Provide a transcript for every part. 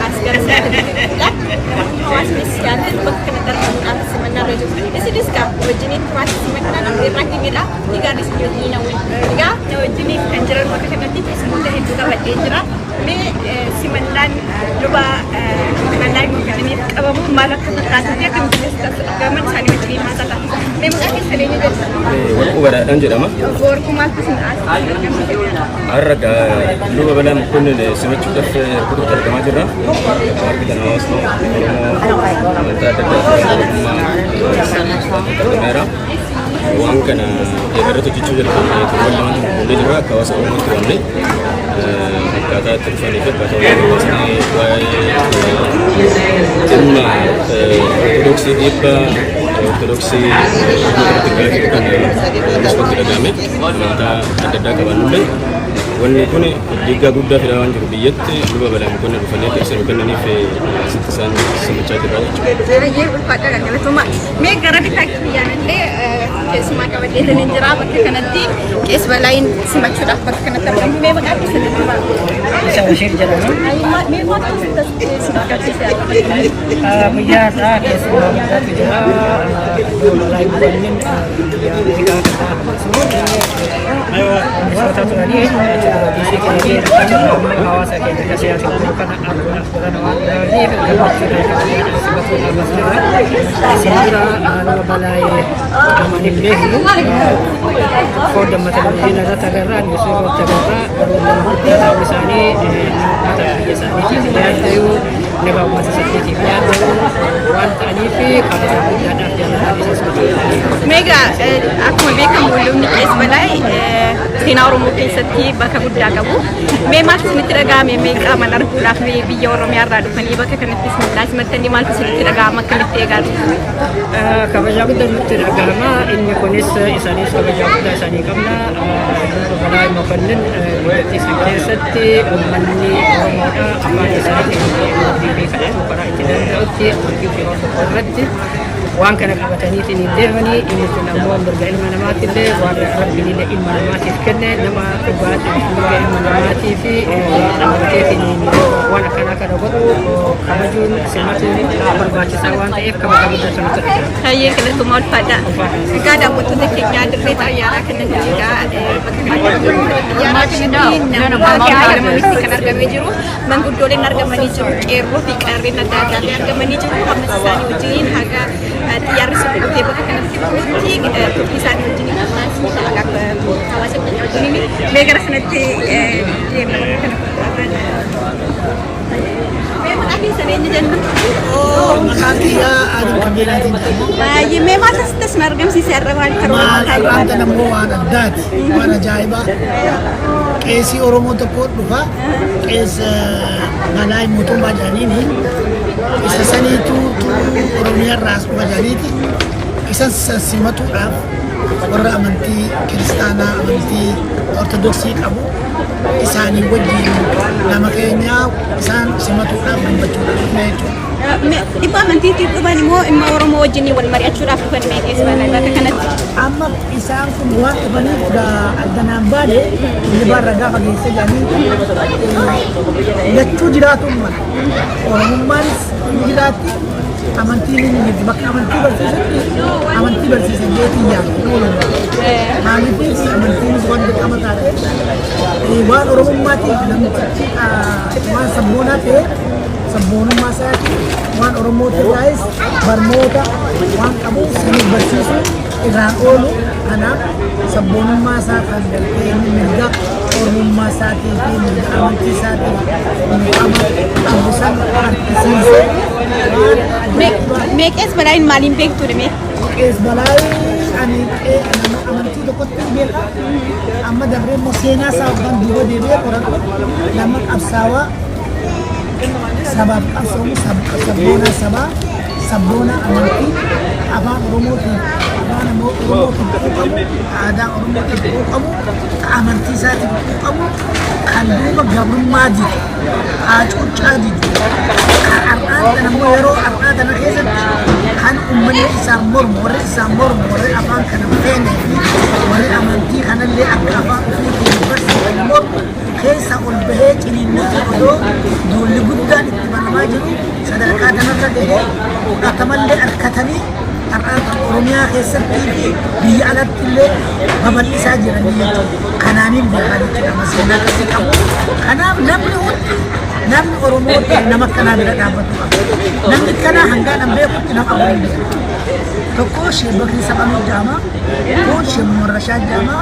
as gara sanatti dhufuudhaan namoonni hawaasnis yaadatan bakka kanatti argamuudhaan simannaa irra jiru. Isinis gaa wajjiniin turaatti simannaa namni irraa kennedha. Egaa isin wajjiniin hawwin. Egaa na wajjiniin kan jiran bakka kanatti keessummoota hedduu qabadhee jira. Mee simannaan luba Balaa Mokonniiniif qabamu maal akka fakkaatuu fi akkamitti keessatti argaman isaanii wajjiniin haasaa taasisa. Mee maqaa keessan eenyu jettu? Warquu Badhaadhaan jedhama. Warquu maaltu isin argamsiise? Har'a luba Balaa Mokonnin simachuudhaaf kutuutti argamaa jirra. Akkuma argitan hawaasni Oromoo amantaa adda addaa fi ogummaa argameera. Waan kana irratti hojjechuu jalqabne torban lamatti bubbullee jirra. Akka hawaasa Oromootti waamne akkaataa itti dhufanii fi akkaataa hawaasni waa'ee dhimma Ortodoksii dhiibbaa Ortodoksii irratti gahaa jiru kana hawaasatti dhagahame amantaa adda addaa qabaannullee wanni kun dhiibbaa guddaa fidaa waan jiru biyyatti luba Balaa Mokonnin dhufanii akka ibsa nu kennaniif asitti isaan simachaa jirra jechuudha. Baay'ee ulfaadha galatoomaa. Mee gara bitaa kiyyaan illee keessumaa qabadheetan hin jira bakka kanatti qees balaayin simachuudhaaf bakka kanatti argamu. Mee maqaa keessan itti Isa Bashir jedhama. Mee maaltu isin agarsiise? Guyyaa har'aa keessumaa guddaatu jira. Iddoo Balaa Mokonnin biyya Ameerikaa kan Minnesota turanii achi dura DC keenya hawaasa keenya akka siyaasa Oromoo kana arguudhaaf godhana waan dhufaniif gammachuudhaan kabajaadhaan simatuudhaaf as jirra. Isin dura nama Balaa qaamaan hin beeknu. Fodda televizyiina irratti agarra, niwusii irratti agarra. Garuu nama guddaa ta'uu isaanii nama uummata biyya isaaniitiif yaadda'u, nama uummata isaaniitiif yaadda'u waan ta'aniif kabajaa guddaadhaaf jaalalaaf isa simatuudhaaf. Meegaa akkuma beekamu lubni qees Balaay seenaa Oromoo keessatti bakka guddaa qabu. Mee maaltu isinitti dhaga'ame? Mee qaamaan arguudhaaf mee biyya Oromiyaa irraa dhufanii bakka kanatti isin simattanii maaltu isinitti dhaga'ama? Akkamitti eegaa turtan? Kabajaa guddaa nutti dhaga'ama. Inni kunis isaanis kabajaa guddaa isaanii qabna. Luba Balaa Mokonnin biyyattii san keessatti uummanni Oromoodha afaan isaatiin deebii kadhachuu karaa itti danda'utti amantii ofii hordofuu irratti waan kana qabataniitiin hin deemanii. Inni kun ammoo mirga ilma namaatillee waan rabbiin illee ilma namaatiif kenne nama dhugaatiif mirga ilma namaatii fi dhaabbateetiin waan akkanaa kana godhu kabajuun simatuun barbaachisaa waan ta'eef kabaja guddaa sanatti dhaga'ama. Hayyee galatoomaa ulfaadha. Egaa daawwattoota keenyaa dirree xayyaaraa kanatti egaa bakka kanatti xayyaaraa kanatti namoota argamanitti kan argamee jiru. Manguddooleen argamanii jiru. Qeerroo fi qarreen adda addaa illee argamanii jiru. Ammas isaanii wajjiniin haga xiyyaarri sun dhufee bakka kanatti bu'utti turtii isaanii wajjiniin ammas hawaasa keenya wajjiniin mee gara sanatti deemna bakka kana. Mee maqaa keessan eenyu jenna? Maqaan kiyyaa Adam Kabeelaatiin jedhama. Baay'ee mee maal asitti isin argamsiise har'a maal karoora Maal har'aan tana immoo waan addaati, waan ajaa'ibaa. Qeesii Oromoo tokko dhufa, qees Balaay Mootummaa jedhaniini. Isa saniitu Oromiyaa irraa as dhufa jedhaniiti. Isa san simatuudhaaf warra amantii kiristaanaa, amantii Ortodoksii qabu isaanii wajjin nama keenya isaan simatuudhaaf gammachuudhaaf dhufne jechuudha. Dhibba amantiitiif dhufan immoo dhimma Oromoo wajjin wal mari'achuudhaaf dhufan mee qees Balaay bakka kanatti? Amma isaan kun waan dhufaniif addanaan baane libaarra gaafa geesse jedhanii lachuu jiraatuun mala. Oromummaanis ni jiraatti, amantiin ni jirti. Bakka amantii barsiisutti amantii barsiisan jeetiin yaadu. Maaliif amantiinis waan dirqama taate waan Oromummaatiif namtichi waan sabboonaa ta'e sabboonummaa isaatiin waan Oromootirraayis barnoota waan qabuuf saniif barsiisuu irraan oolu. Kanaaf sabboonummaa isaa kan gartee inni mirga Oromummaa isaatii fi mirga amantii isaatiif quuqama qabu san argisiisee waan ajaa'ibaa. Mee qees Balaayin maaliin beektu mee? Qees Balaay ani nama amantii tokkotti hin beeka. Amma dabree immoo seenaa isaa waan duuba deebi'ee qoradhu nama qabsaawaa sabaaf qabsoomu sabboonaa sabaa sabboonaa amantii afaan Oromootiif afaan Oromootiif quuqamu aadaa Oromootiif quuqamu amantii isaatiif quuqamu kan duuba gabrummaa didu hacuuccaa didu kan har'aan tana immoo yeroo har'aa tana keessatti kan uummanni isaan mormu warri isaan mormu warri afaan kana feene fi warri amantii kanallee akka afaan ofiitiin barsiisan mormu keessa ol bahee ciniinnatee odoo duulli guddaan itti banamaa kanarra gahee fudhatamallee harkatanii har'aan kan Oromiyaa keessattii fi biyya alatti illee babal'isaa jiranii jechuudha. Kanaaniin beekaa jechuudha amma seenaa akkasii qabu. Kanaaf namni hundi namni Oromoo ta'e nama akkanaa bira dhaabbatu qaba. Namni akkanaa hangaan an beekutti nama afur hin beeku. Tokko Sheek Bakrii Saphanuu jedhama. Kun Sheek Muhammad Rashaad jedhama.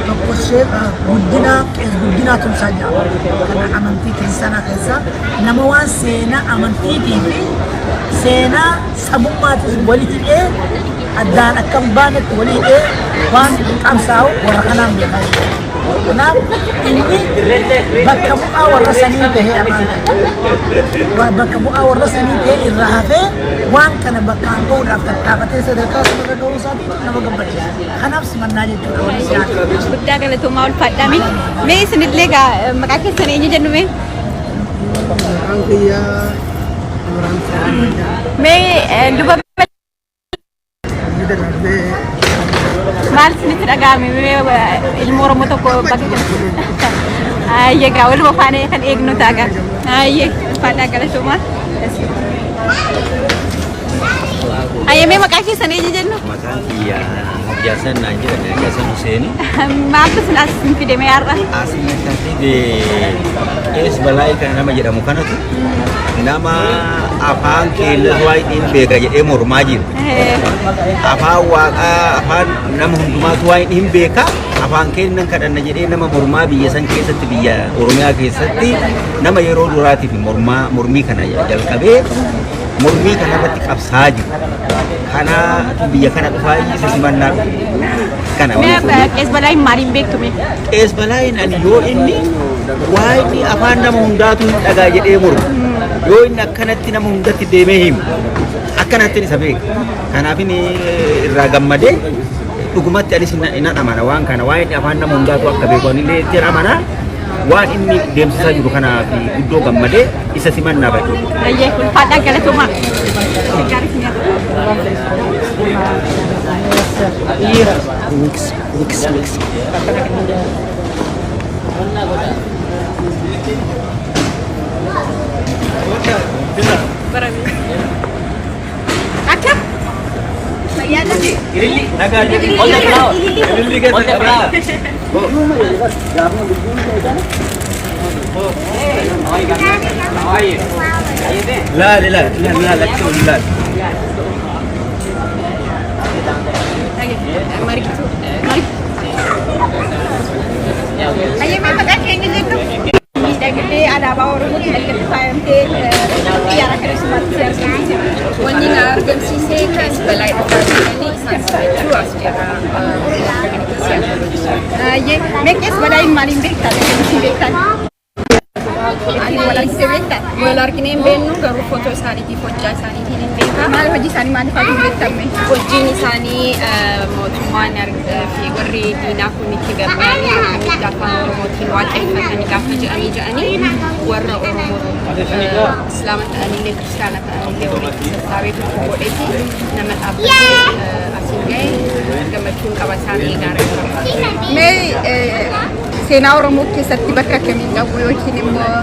Tokko Sheek Guddinaa Qees Guddinaa Tumsaa jedhama. Kana amantii kiristaanaa keessaa nama waan seenaa amantiitii fi seenaa sabummaatis wali hidhee addaan akka hin baanetti wali hidhee waan qabsaa'u warra kanaan beekaa jechuudha. Kanaaf inni bakka bu'aa warra sanii tahee afaan kana. Bakka bu'aa warra sanii tahee irraa hafee waan kana bakkaan gahuudhaaf tattaafatee sadarkaa sanarra gahuu isaatiif nama gammachiisa. Kanaaf simannaa jechuudha warri siyaasa. Guddaa galatoomaa, ulfaadhaami. Mee isinillee gaa maqaa keessan eenyu jennu mee? Maqaan kiyyaa Imraan Salaam. Mee luba Biyya darbee maal isinitti dhaga'ame mee ilma Oromoo tokko bakka kanatti? Ayyee, gaa waluma faana kan eegnu ta'a gaa. Ayyee, ulfaadhaa, galatoomaa. Ayyee, mee maqaa keessan eenyu jennu? Maqaan kiyya Hajjaasan naan jedhame, Hajjaasan Husseeni. Maaltu isin as isin fide mee har'a? Asin kan fide Qees Balaayii kana nama jedhamu kanatu nama afaan keenya waa'ee beeka jedhee mormaa jira. Afaan waaqaa, afaan nama hundumaatu waa'ee hin beeka. Afaan keenyan kadhanna jedhee nama mormaa biyya san keessatti, biyya Oromiyaa keessatti nama yeroo duraatiif mormaa mormii kana jalqabee mormii kana irratti qabsaa jiru. Kanaatu biyya kana dhufaa isa simannaa dhufe. Kana Mee wanti Qees Balaayin maaliin beektu mee? Qees Balaayin ani yoo inni waa'ee afaan nama hundaatu hin dhagaa jedhee mormu, yoo inni akkanatti nama hundatti deemee himu, akkanatti isa beeka. Kanaaf inni irraa gammadee dhugumatti anis nan amana waan kana, waa'ee afaan nama hundaatu akka beeku anillee itti amana. Waan inni deemsisaa jiru kanaaf guddoo gammadee isa simannaa badhu. Ayyee, ulfaadhaa, galatoomaa. Gaarii isin haa. Mix mix mix. Barame. Akka? Fayyaadha. Nagaa. Ililli keessa qabaa. لا لا لا لا لا لا. Maritu. Maritu. Ayyee, mee maqaa keenya jennu? Miidhaginee alaabaa Oromootiin akkatti faayamtee xiyyaara kana simaatti si argamsiise. Wanni na argamsiise Qees Balaa dhufaa jiranii isaan simachuu as jira community Seattle. Ayyee, mee Qees Balaayin maaliin beektaa? Akkamitti beektan? Ittiin wal argitee beektaa? Wal arginee hin beeknu, garuu footoo isaaniitiif hojjaa isaaniitiin hin beeka. Maal hojii isaanii maal fa'aa beektan mee? Hojiin isaanii mootummaan fi warri diinaa kun itti gabba'anii akkamitti afaan Oromootiin waaqeffatanii gaafa jedhanii warra Oromoo Islaama ta'anillee Kiristaana ta'anillee walitti sassaabee tokko godheeti nama dhaabbatee asiin gahe gammachuun qaba isaan eegaa jira. Mee seenaa Oromoo keessatti bakka akkamii qabu yookiin immoo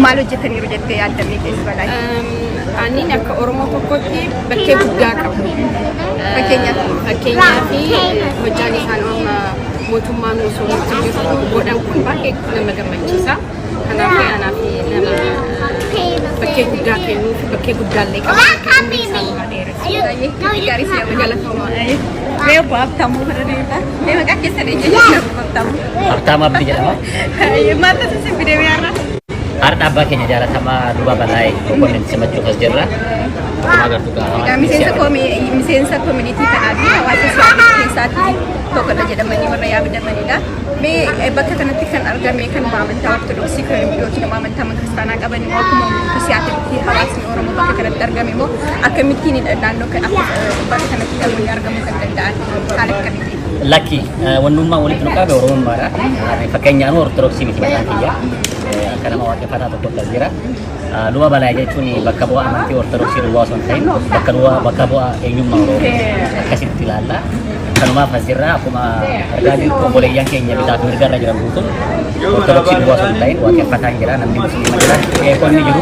maal hojjetaniiru jettee yaaddamee Qees Balaayin? Ani akka Oromoo tokkotti bakkee guddaa qabu. Fakkeenyaaf? Fakkeenyaaf hojjaan isaan amma mootummaan osoo nutti jirtu godhan kun baay'ee nama gammachiisa. Kanaaf anaaf nama bakkee guddaa kennuu fi bakkee guddaallee qabu. Umrii isaa nurraa dheeressa. Gaarii si hawwa. Galatoomaa. Mee obbo Habtaamuu bira deemta. Mee maqaa keessan eenyu jenna, obbo Habtaamuu? Habtaamuu Abdii jedhama. Maal isin fide mee har'a? Har'a abbaa keenya jaalatamaa Luba Balaayee Mokonnin simachuuf as jirra. Akkuma agartu Egaa miseensa community kanaa fi hawaasa siyaasaa keessaatti tokkodha jedhamanii warra yaadamanidha. Mee bakka kanatti kan argame kan amantaa Ortodoksii yookiin immoo amantaa kiristaanaa qaban immoo akkuma guutuu Siyaatilitti hawaasni Oromoo bakka kanatti argame immoo akkamittiin naannoo bakka kanatti kan argamuu kan danda'an haala akkamiitiin? Lakki, wannummaa walitti nu qabe Oromummaadha. Fakkeenyaan Ortodoksii miti mataan kiyya. Akka nama waaqeffataa tokkotti as jira. Luba Balaa jechuun bakka bu'aa amantii Ortodoksii duwwaa osoo hin ta'in bakka bu'aa eenyummaa Oromoo akkasitti ilaalla. Kanumaaf as jirra. Akkuma argaa jirtu obboleeyyan keenya bitaa fi mirga irra jiran guutuun Ortodoksii duwwaa osoo hin ta'in waaqeffataan jira, namni musliima jira, sheekonni jiru,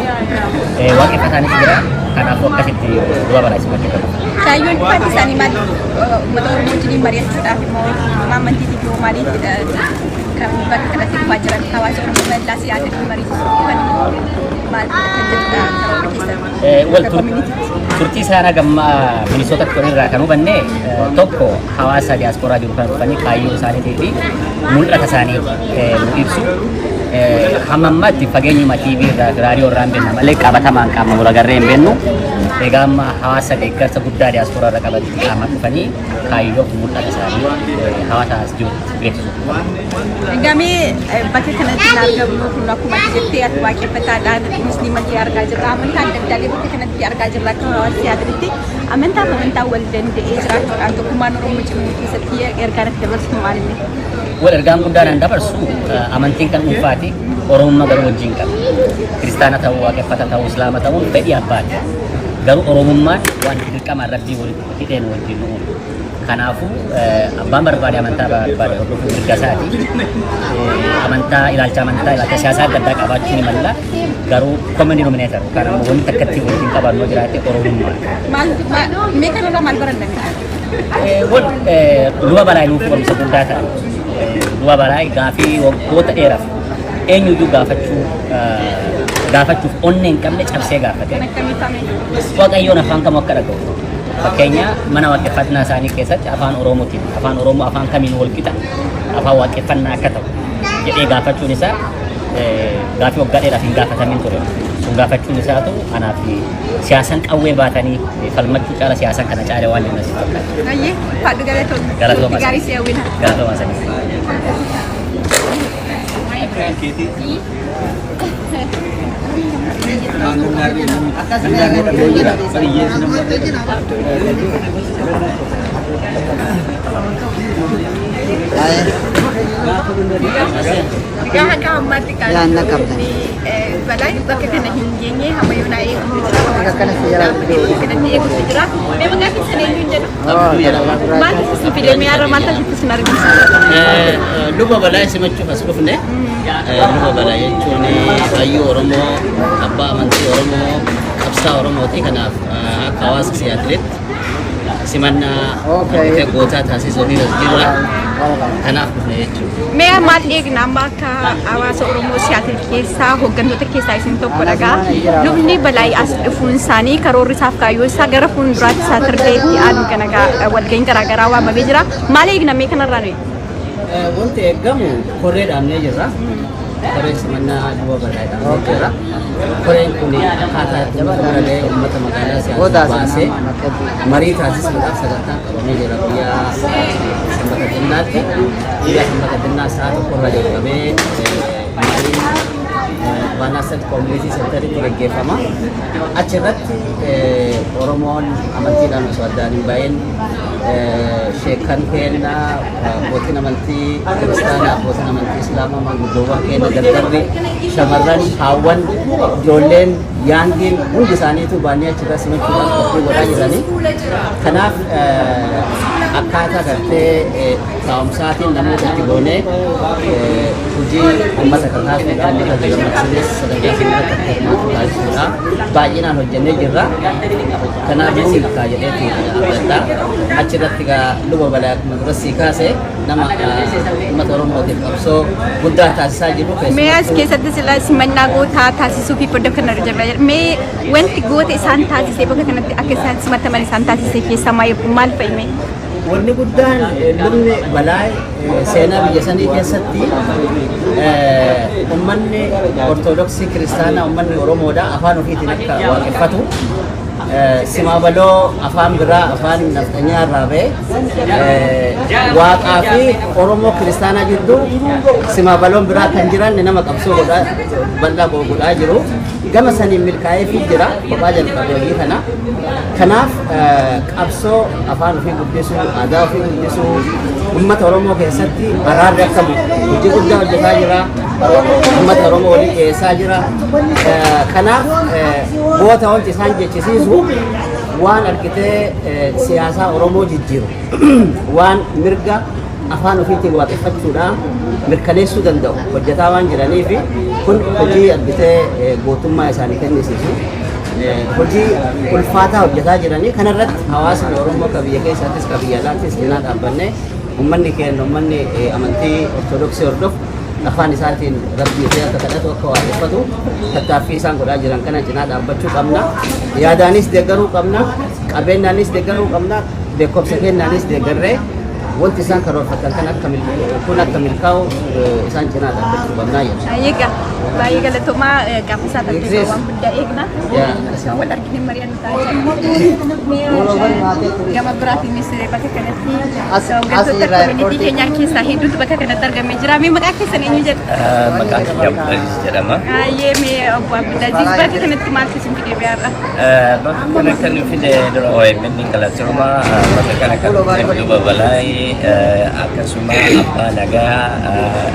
waaqeffataanis jira. Kanaafuu akkasitti luba Balaa simachuu qabu. Kaayyoon dhufaatii isaanii maali? Uummata Oromoo wajjiniin mari'achuudhaaf immoo dhimma amantiitiif moo maaliittidha kan bakka kanatti dhufaa jiran? Hawaasa Oromoo bal'aa siyaasatti mariisisuuf dhufan immoo maal kan jedhudha karoora keessan? Wal Akka communitytti. Turtii isaan haga ammaa Minisootatti turan irraa kan hubanne tokko hawaasa diyaasporaa jiru kana dhufanii kaayyoo isaaniitii fi mul'ata isaanii nu ibsu. Hamma ammaatti fageenyuma TV irraa fi raadiyoo irraa hin beekna malee qabatamaan qaama wal agarree hin beeknu. Egaa amma hawaasa deeggarsa guddaa diyaasporaa irra qabanitti qaamaan dhufanii kaayyoo fi mul'ata isaanii hawaasa as jirutti beeksisuuf dhufan. Egaa mee bakka kanatti kan argamnu kun akkuma ati jettee ati waaqeffataadhaan musliima illee argaa jirra. Amantaa adda addaa illee bakka kanatti argaa jirra akka hawaasa siyaasatti. Amantaa fi amantaa wal danda'ee jiraachuudhaan tokkummaan Oromoo cimuu keessatti ergaan ati dabarsitu maal inni? Wal ergaan guddaan an dabarsu amantiin kan dhuunfaati, Oromummaa garuu wajjin qaba. Kiristaana ta'uu, waaqeffata ta'uu, Islaama ta'uun fedhii abbaati. Garuu Oromummaan waan dirqamaan Rabbii walitti hidheen wajjin nu uume. Kanaafuu abbaan barbaade amantaa barbaade hordofuu mirga isaati. Amantaa ilaalcha amantaa ilaalcha siyaasaa adda addaa qabaachuu ni malla. Garuu common denominator yookaan ammoo wanti takka ittiin wajjin qabaannu yoo jiraate Oromummaa. Maal mee kanarraa maal baranna? Wal luba Balaay nuuf barumsa guddaa ta'a. Luba Balaay gaafii waggoota dheeraaf eenyuyyuu gaafachuu gaafachuuf onnee hin qabne cabsee gaafate. Kan akkamii ta'ame? Waaqayyoon afaan kamuu akka dhaga'u. Fakkeenya mana waaqeffannaa isaanii keessatti afaan Oromootiin afaan Oromoo afaan kamiin wal qixa afaan waaqeffannaa akka ta'u jedhee gaafachuun isaa gaafii waggaa dheeraaf hin gaafatamin ture. Sun gaafachuun isaatu anaaf siyaasan qawwee baatanii falmachuu caala siyaasan kana caale waan jennu natti fakkaata. Ayyee, ulfaadhu galatoomii. Galatoomaa. Gaarii si hawwina. Galatoomaa sanis. Egaa hanga ammaatti kan Yaanna qabda. Balaa bakka kana hin geenye hamma yoonaa eeguutu jira. Akka kana si jala Dhaabbatee bakka kanatti eeguutu jira. Mee maqaa keessan eenyuun jedhu? Maaltu isin fide? Mee har'a maaltu asitti isin argisiisa? Luba Balaa simachuuf as dhufne. Luba Balaa jechuun hayyuu Oromoo, abbaa amantii Oromoo, qabsaa Oromooti. Kanaaf akka hawaasa Siyaatilitti simannaa argitee gootaa taasisuuf as jirra. Kanaaf dhufne jechuudha. Mee maal eegna amma akka hawaasa Oromoo Siyaatil keessaa hooggantoota keessaa isin tokko dhagaa. Lubni Balaay as dhufuun isaanii karoorri isaaf kaayyoo isaa gara fuulduraatti Saatardeetti aanu kana walga'iin garaagaraa waamamee jira. Maal eegna mee kanarraa nuyi? Wanti eegamu koree dhaabnee jirra. Koree simannaa luba Balaay dhaabnee jirra. Koreen kun akkaataa itti uummata bira ga'ee uummata magaalaa siyaasaa baasee marii taasisuudhaaf sagantaan qabamee jira guyyaa sanbata xinnaatti. Guyyaa sanbata xinnaa sa'a tokko irraa jalqabee mariin Baanaasel Community Centeritti gaggeeffama. Achirratti Oromoon amantiidhaan osoo addaan hin bahin sheekan keenya, abbootiin amantii kiristaanaa, abbootiin amantii islaamaa, maanguddoowwan keenya, dardarri, shamarran, haawwan, ijoolleen, yaangiin hundi isaaniitu baannee achirra simachuudhaaf qophii godhaa jiranii. Kanaaf akkaataa gartee taa'umsaatiin namoota itti goonee hojii uummata kakaasuudha, uummata gammachiisuunis sagantaa sanarratti akka hirmaatu taasisuudha. Baay'inaan hojjennee jirra. Kanaaf ni milkaa jedheeti abdadha. Achirratti egaa luba Balaa akkuma dura sii kaase nama uummata Oromootiif qabsoo guddaa taasisaa jiru Mee as keessumattuu keessatti sila simannaa gootaa taasisuu fi iddoo kana irra jira. Mee wanti goota isaan taasisee bakka kanatti akka isaan simataman isaan taasisee keessaa maal fa'i mee? Wanni guddaan lubni Balaay seenaa biyya sanii keessatti ummanni Ortodoksii Kiristaanaa ummanni Oromoodha afaan ofiitiin akka waaqeffatu simaa baloo afaan biraa afaan nafxanyaa irraa ba'e waaqaa fi Oromoo Kiristaanaa jidduu simaa baloon biraa kan jiran nama qabsoo godhaa bal'aa godhaa jiru gama saniin milkaa'eefii jira kophaa jalqabe hojii kana. Kanaaf qabsoo afaan ofii guddisuu, aadaa ofii guddisuu, uummata Oromoo keessatti araarri akka bu'u hojii guddaa hojjetaa jira. Uummata Oromoo walii dhiyeessaa jira. Kanaaf goota wanti isaan jechisiisu Waan argitee siyaasaa Oromoo jijjiiru, waan mirga afaan ofiitiin waaqeffachuudhaan mirkaneessuu danda'u hojjetaa waan jiraniif, kun hojii argitee gootummaa isaanii kennisiisu. Hojii ulfaataa hojjetaa jiranii kanarratti hawaasni Oromoo ka biyya keessaattis ka biyya alaattis cinaa dhaabbannee, uummanni keenya, uummanni amantii Ortodoksii hordofu afaan isaatiin rabbii ofii akka kadhatu, akka waaqeffatu tattaaffii isaan godhaa jiran kana cinaa dhaabbachuu qabna. Yaadaanis deeggaruu qabna. Qabeenyaanis deeggaruu qabna. Beekumsa kennaanis deeggarree wanti isaan karoorfatan kan akka kun akka milkaa'u isaan cinaa dhaabbachuu qabnaa jedha. Egaa baay'ee galatoomaa, gaafa isaa tattee waan guddaa eegna. Wal argine mari'annu ta'a. Gama biraatiinis bakka kanatti hooggantoota community keenyaa keessaa hedduutu bakka kanatti argamee jira. Mee maqaa keessan eenyu jedhu? Maqaan kiyya Abdulaziz jedhama. Baay'ee, mee obbo Abdulaziz, bakka kanatti maaltu isin fide har'a? Bakka kana kan fide dura OMN galatooma. Bakka kana kan fide Luba Balaay, akkasuma abbaa nagaa,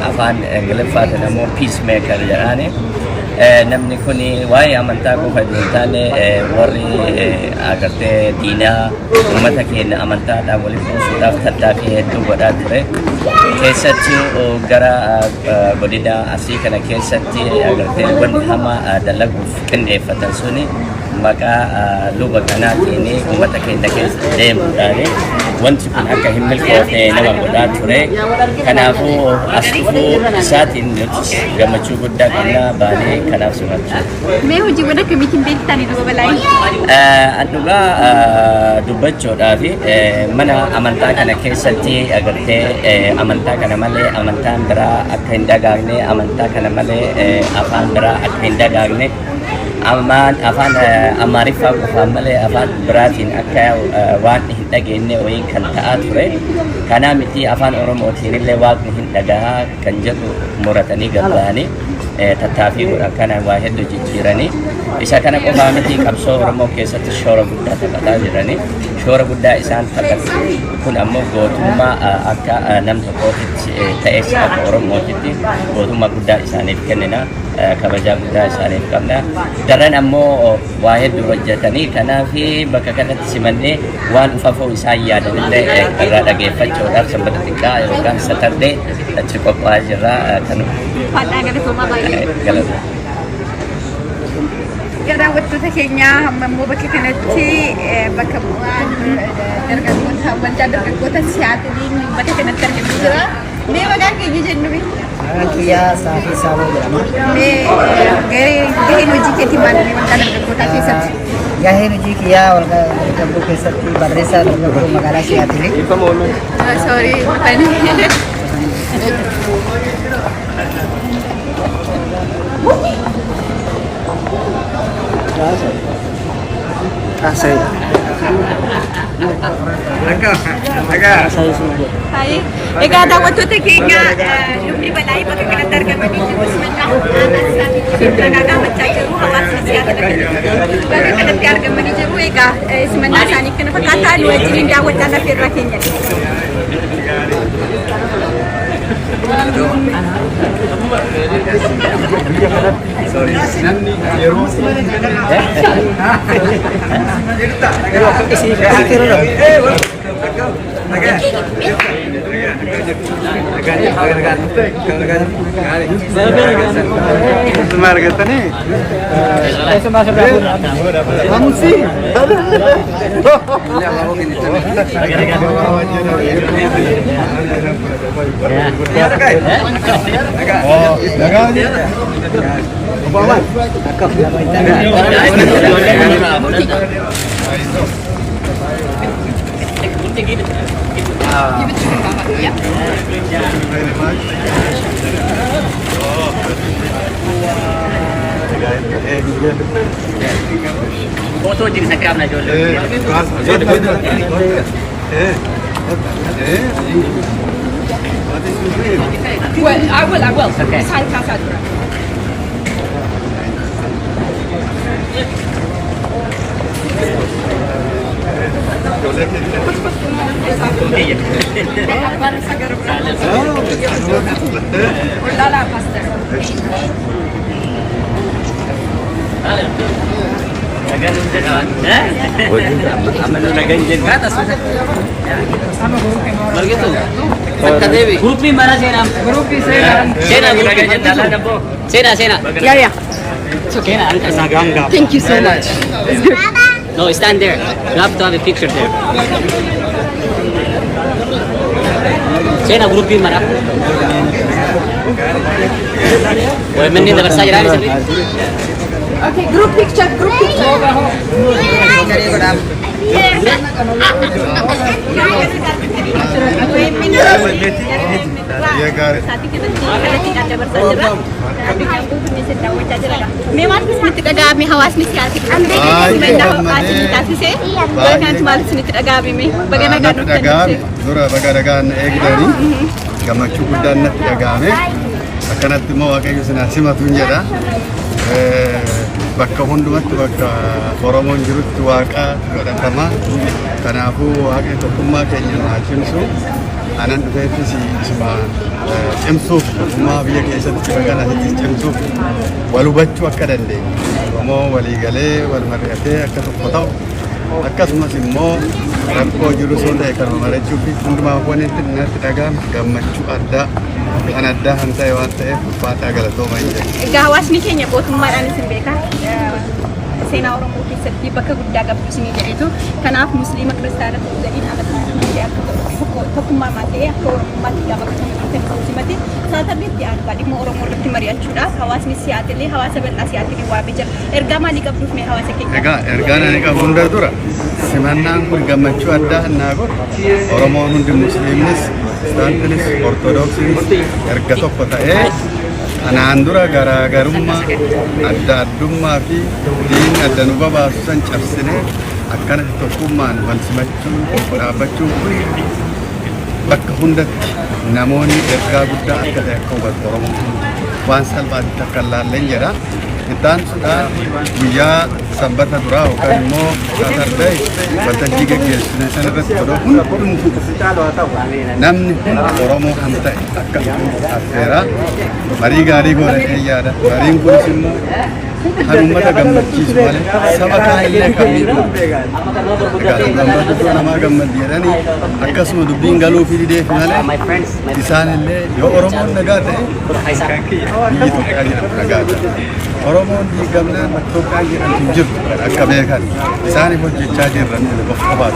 afaan Ingiliffaatiin ammoo peacemaker jedhaani. Namni kun waa'ee amantaa qofa hin taane, warri agartee diinaa uummata keenya amantaadhaan walitti buusuudhaaf tattaaffii hedduu godhaa ture. Keessattuu gara godina Arsii kana keessatti agartee wanni hamaa dalaguuf qindeeffatan suni maqaa luba kanaatiin uummata keenya keessa deemuudhaan wanti kun akka hin milkoofne nama godhaa ture. Kanaafuu as dhufuu isaatiin nutis gammachuu guddaa qabna, baanee kanaaf simachuu. Mee hojiiwwan akkamiitiin beektanii Luba Balaayii? Dhugaa dubbachuudhaaf, mana amantaa kana keessatti agartee amantaa kana malee amantaan biraa akka hin dagaagne, amantaa kana malee afaan biraa akka hin dagaagne, amaan afaan Amaariffaa qofaan malee afaan biraatiin akka waan hin dhageenye wayii kan ta'aa ture. Kanaa miti, afaan Oromootiin illee waaqni hin dhagahaa kan jedhu muratanii gabba'anii tattaaffii godhan kana waa hedduu jijjiiranii, isa kana qofaa miti, qabsoo Oromoo keessatti shoora guddaa taphataa jiranii. Shoora guddaa isaan taphatan kun ammoo gootummaa akka nam tokkootitti ta'es akka Oromootitti gootummaa guddaa isaaniif kennina, kabajaa guddaa isaaniif qabna. Daran ammoo waa hedduu hojjetanii, kanaaf bakka kanatti simannee waan ufafoo isaan yaadanillee irraa dhageeffachuudhaaf sanbata xiqqaa yookaan Saturday achi qophaa'aa jirra kan. Fadhaa, galatoomaa baay'ee. Galata. Daawwattoota keenyaa, amma immoo bakka kanatti bakka bu'aan dargaggoota waldaa dargaggoota Siyaatiliin bakka kanatti argamee jira. Mee maqaan keenya jennu? Maqaan kiyyaa Saafii Saaboo jedhama. Mee gaheen hojii keetii maal waldaa dargaggootaa keessatti? Gaheen hojii kiyyaa waldaa dargaggoo keessatti barreessaa dargaggoo magaalaa Siyaatili. Sorry, maqaan. Asai. Egaa daawwattoota keenya, lubni Balaayii bakka kanatti argamanii jiru. Simannaa isaanii gaafachaa jiru. Hawaasni siyaasa bakka kanatti argamanii jiru. Egaa simannaa isaanii kana fakkaataa nu wajjiniin daawwachaa lafeerraa keenya. Namni yeroo Footoo wajjin isa kaafna ijoollee. Well, I will, I will. Okay. Isaan kaasaa dura. Abbaan isaa gara biraa. Ollaalaa pastor. Gruupii mana seenaa? Gruupii seenaa. Seenaa gruupii. Seenaa seenaa. Yeah, yeah. Seenaa. Thank you so much. It's good. No, stand there. You have to have a picture there. Seenaa gruupii mana. Manni dabarsaa jiraa sirriitti. Okay, group picture, group picture. Mee maaltu isinitti dhaga'ame hawaasni siyaasa isin taasise bara kanatti maaltu isinitti dhaga'ame mee baga nagaa Natti dhuftan dhaga'ame dura baga nagaan eegdanii gammachuu guddaan natti dhaga'ame akkanatti immoo Waaqayyo sinaa simatuun jedha. Bakka hundumatti bakka Oromoon jirutti Waaqa godhatama. Kanaafuu Waaqni tokkummaa keenya naa cimsu. Anan dhufeettis isuma cimsuuf tokkummaa biyya keessatti bakka kanatti cimsuuf wal hubachuu akka dandeenyu. Oromoo walii galee wal mari'atee akka tokko ta'u akkasumas immoo rakkoo jiru soo ta'e kan mari'achuu fi hundumaaf wanti natti dhaga'ame gammachuu addaa kan addaa kan ta'e waan ta'eef ulfaataa galatooma hin jedhu. Egaa hawaasni keenya gootummaadhaan isin beeka. Seenaa Oromoo keessatti bakka guddaa qabdu isinii jedhetu. Kanaaf Musliima Kiristaana ta'uu gadiin amantaa akka tokkummaa ta'ee akka Oromummaatti gaafa kan simate saatarri itti aanu dhimma Oromoo irratti mari'achuudhaaf hawaasni siyaatilee hawaasa bal'aa siyaatilee waamee jira. Ergaa maalii qabduuf mee hawaasa keenya? Egaa ergaan ani qabu hunda dura simannaan kun gammachuu addaa naa godhu Oromoon hundi Musliimnis, Kiristaantinis, Ortodoksiinis erga tokko ta'ee kanaan dura garaagarummaa adda addummaa fi diinni adda nu babaasu san cabsinee akkanatti tokkummaan wal simachuu tokko dhaabbachuun kun bakka hundatti namoonni ergaa guddaa akka ta'e akka hubatu Oromoon hundi waan salphaatti akka hin laalleen jedha. Ittaansuudhaan guyyaa sanbata duraa yookaan immoo Saturday waltajjii geggeessine sana irratti odoo hundumtu namni hundi Oromoo kan ta'e akka dhufu affeera. Marii gaarii goona jedhee yaada. Mariin kunis immoo kan uummata gammachiisu malee saba kaan kan miidhu. Egaa gammachuu namaa gammaddi jedhanii akkasuma dubbiin galuu fi dideef malee isaan illee yoo Oromoon nagaa ta'e biyyi Itoophiyaa jedhamu nagaa ta'a. Oromoon diigamnaan Itoophiyaa jedhamtu hin jirtu kan akka beekan isaaniif hojjechaa jirra nuti of qofaaf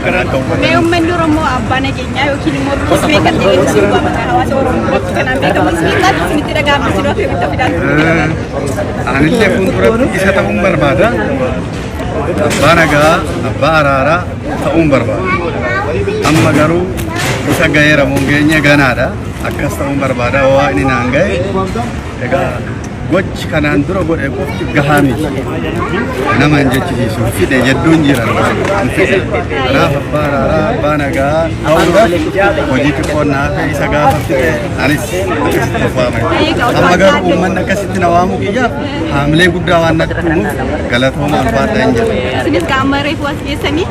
kan akka Mee hubatan. uummanni Oromoo abbaa nageenyaa yookiin immoo peacemaker jedhee isin waamama hawaasa Oromoo biratti kanaan beekamu isin maaltu isinitti dhaga'ame isin akkamitti fidaan? Anillee fuulduratti isa ta'uun barbaada. Abbaa nagaa, abbaa araaraa ta'uun barbaada. Amma garuu isa gaheera moo geenye ganaadha. Akkas ta'uun barbaada waa inni naan gahe. Egaa gochi kanaan dura godhe qofti gahaa miti. Nama hin jechisiisu fide jedhuun jira. Hin fide. Kanaaf abbaa araaraa, abbaa nagaa ta'uudhaaf hojii xiqqoon naa hafe isa gaafa fide anis akkasitti of waama. Amma garuu uummanni akkasitti na waamuu kiyyaaf haamilee guddaa waan natti uumuuf galatooma ulfaadha hin jedhu. Isinis qaama reefu as geessanii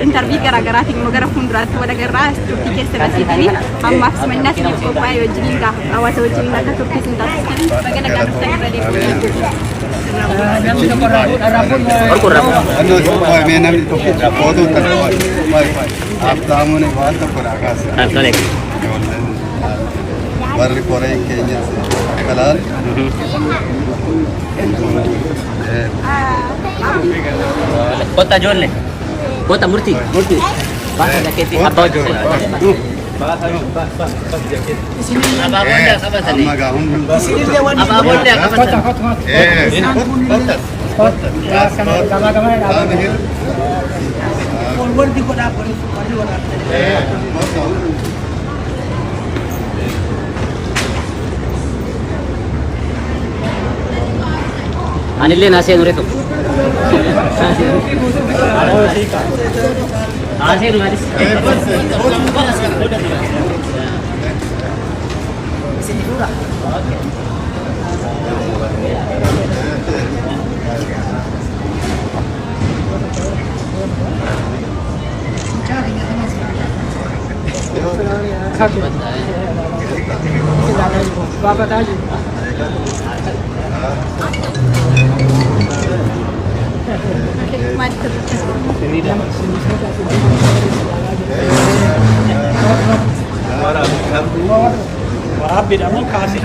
interview garaagaraatiin immoo gara fuulduraatti wal agarraa turtii keessan asiitanii ammaaf simannaa isiniif qophaa'e wajjiniin gaafa hawaasa wajjiniin akka turtii isin taasistanii baga nagaa dhuftan irra deebi'u. Mee namni tokko footoo tana Haftaamuun waan tokko naa kaasa. Ijoolleen warri koreen keenyas akka laalu. Kota ijoollee. Kota murtii. Murtii. Baasa jakeetii abbaa hojii. Abaaboon qabatanii. Amma gaa hundi. Abaaboon qabatanii. Warri godhaa warri godhaa. Anillee naa seenu reetu. Haa seenu anis. Bapak Taji. Maaliif hir'atan? Waraabbiidha moo kaasee?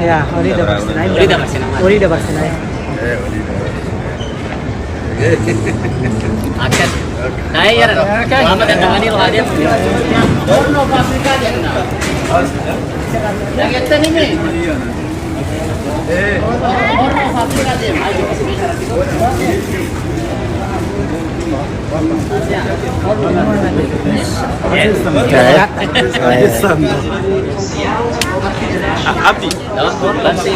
Yaa horii dabarsinaa. Horii dabarsinaa. Horii dabarsinaa. Akkas. Taa'ee jara. Waan danda'anii waa deemu. Horn of Africa jenna. Dhageettanii mi? Horn of Africa deema. Abdi. Abdi.